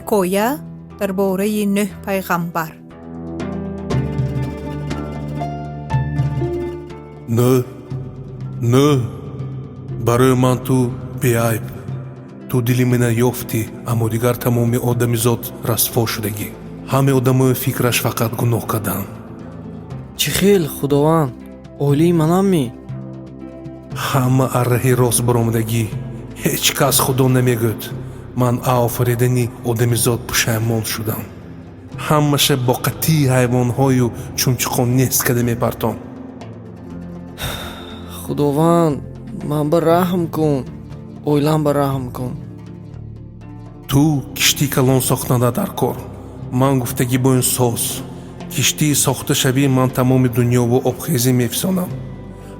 Ҳикоя дар бораи Нӯҳ пайғамбар. Нӯҳ, Нӯҳ, барои ман ту беайб. Ту дили мана ёфтӣ, аммо дигар тамоми одамизод расво шудагӣ. Ҳамаи одамои фикраш фақат гуноҳ кардан. Чӣ хел, Худованд? Оилаи манамми? Ҳама аз раҳи рост баромадагӣ. Ҳеҷ кас Худо намегӯяд. Ман офаридани одамизод пушаймон шудам. Ҳамаша бо қатъии ҳайвонҳою чумчуқон нест карда мепартом. Худованд, ман ба раҳм кун, оилам ба раҳм кун. Ту киштии калон сохтанда дар кор. Ман гуфтагӣ бо ин соз. Киштии сохта шавӣ, ман тамоми дунёву обхезӣ мефисонам.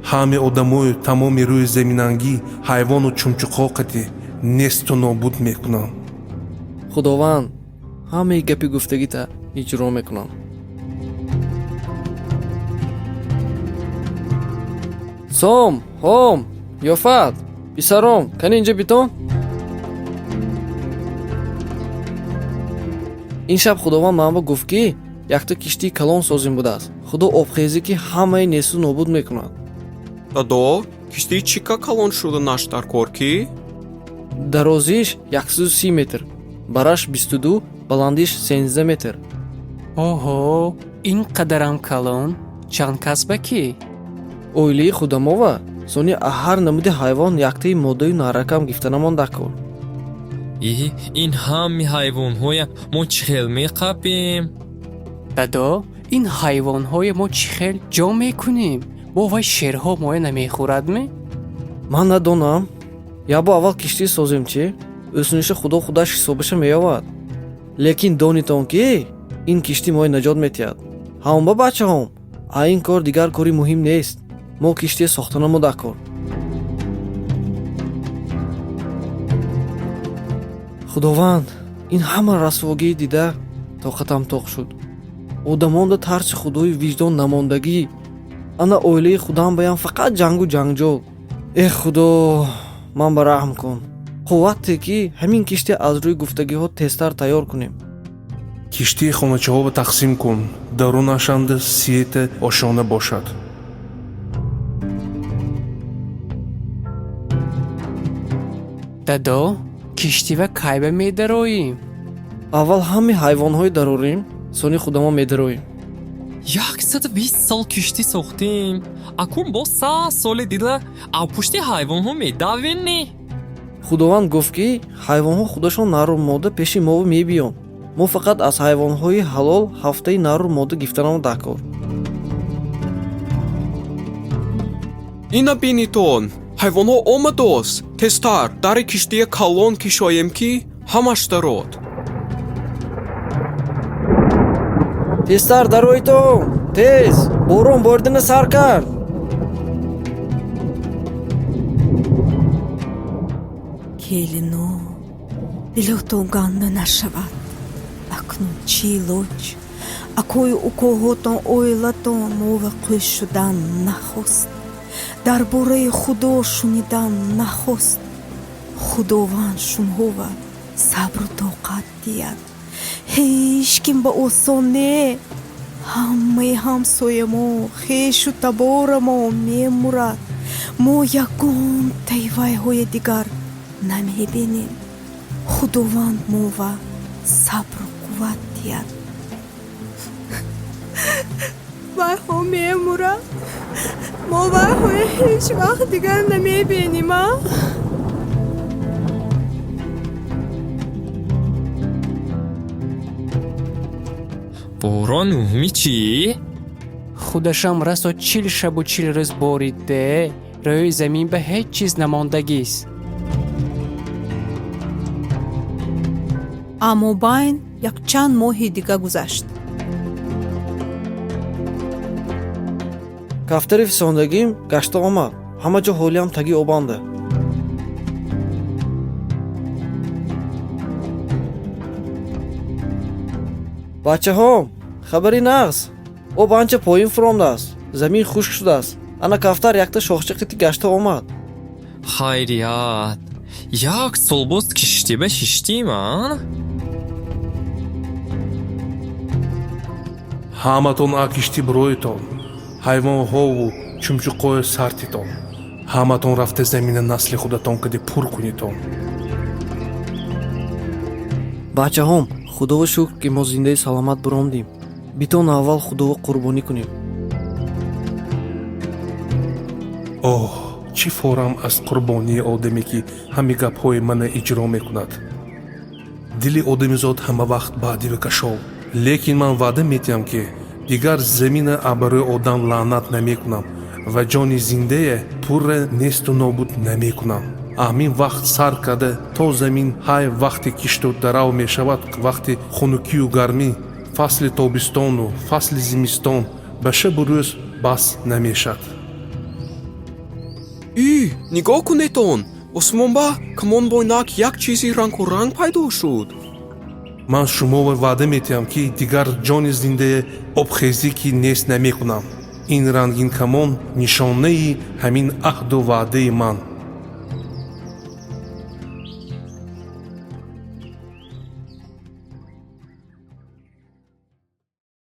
Ҳамаи одамою тамоми рӯи заминангӣ, ҳайвону чумчуқҳо қатӣ несту нобуд мекунам. Худованд, ҳамаи гапи гуфтагита иҷро мекунам. Сом, ҳом, Ёфат, писаром, кани инҷа битон? Ин шаб Худованд ман ба гуфт, ки якта киштии калон созим будааст. Худо обхезӣ, ки ҳамаи несту нобуд мекунад. Дадо, киштии чӣ ка калон шуданаш дар кор ки? Дарозиш 130 метр, бараш 22, баландиш 13 метр. Оҳо, ин қадарам калон? Чанд кас ба кӣ? Оилаи худамова, сони ҳар намуди ҳайвон яктаи модаю наракам гифтанамон дар кор. И ин ҳами ҳайвонҳоя мо чӣ хел меқапем? Дадо, ин ҳайвонҳое мо чӣ хел ҷо мекунем? Бо вай шерҳо моя намехӯрадме? Ман надонам. Ябо аввал киштӣ созем, чӣ? Ӯсуниша Худо худаш ҳисобаша меёвад. Лекин донитон, ки ин киштӣ моя наҷот метиҳад. Ҳамон ба бачаҳом, а ин кор дигар кори муҳим нест. Мо киштие сохтанамо дар кор. Худованд, ин ҳама расвогӣ дида тоқатам тоқ шуд. Одамонда тарси худою виҷдон намондагӣ. Ана оилаи худам баям фақат ҷангу ҷанҷол. Э Худо, ман ба раҳм кун. Қуввате, ки ҳамин киштие аз рӯи гуфтагиҳо тезтар тайёр кунем. Киштии хоначаҳоро тақсим кун. Дарунашанда сиета ошёна бошад. Дадо, киштива кайба медароем? Аввал ҳамаи ҳайвонҳои дарорем, сони худамо медароем. 120 сол киштӣ сохтем, акун боз 100 соли дида авпушти ҳайвонҳо медавем не? Худованд гуфт, ки ҳайвонҳо худашон нару мода пеши мо мебиёнд. Мо фақат аз ҳайвонҳои ҳалол ҳафтаи нару мода гифтанамо дар кор. Ина бинитон, ҳайвонҳо омадост. Тезтар дари киштия калон кишоем, ки ҳамаш дарод. Тезтар дароитон, тез, борон боридана сар кард. Келино, дилотон ганда нашавад. Акнун чӣ лоҷ? Акою укоҳотон, оилатон мовақӯ шудан нахост, дар бораи Худо шунидан нахост. Худованд шумҳова сабру тоқат диҳад. Ҳеҷ ким ба осон не. Ҳамаи ҳамсоямо, хешу таборамо мемурад. Мо ягон таивайҳои дигар намебинем. Худованд мова сабру қувват диҳад. Вайҳо мемурад, мо вайҳоя ҳеҷ вақт дигар намебинем, а? Борон муҳими чӣ? Худашам расо 40 шабу 40 рӯз борид де, рӯи замин ба ҳеҷ чиз намондагист. Аммо байн якчанд моҳи дига гузашт. Кафтари фисондагим гашта омад. Ҳама ҷо ҳолиам таги обанда. Бачаҳом, хабари нағз. Об анча поин фуромдааст, замин хушк шудааст. Ана кафтар якта шохча қити гашта омад. Хайрият, як сол боз киштиба шиштим, а? Ҳаматон а киштӣ бироитон, ҳайвонҳову чумчуқҳои сартитон. Ҳаматон рафта замина насли худатон кади пур кунитон. Бачаҳом, худоро шукр, ки мо зиндаи саломат биромдем. Битон аввал худоро қурбонӣ кунем. Оҳ, чӣ форам аз қурбонии одаме, ки ҳами гапҳои мана иҷро мекунад. Дили одамизод ҳама вақт баъдиву кашол, лекин ман ваъда медиҳам, ки дигар замина барои одам лаънат намекунам ва ҷони зиндае пурра несту нобуд намекунам. Ҳамин вақт сар карда то замин ҳай, вақти кишту дарав мешавад, вақти хунукию гармӣ, фасли тобистону фасли зимистон ба шабу рӯз бас намешавад. И нигоҳ кунетон, осмонба камонбойнак як чизи рангоранг пайдо шуд. Ман шуморо ваъда медиҳам, ки дигар ҷони зиндае обхезӣ ки нест намекунам. Ин рангин камон нишонаи ҳамин аҳду ваъдаи ман.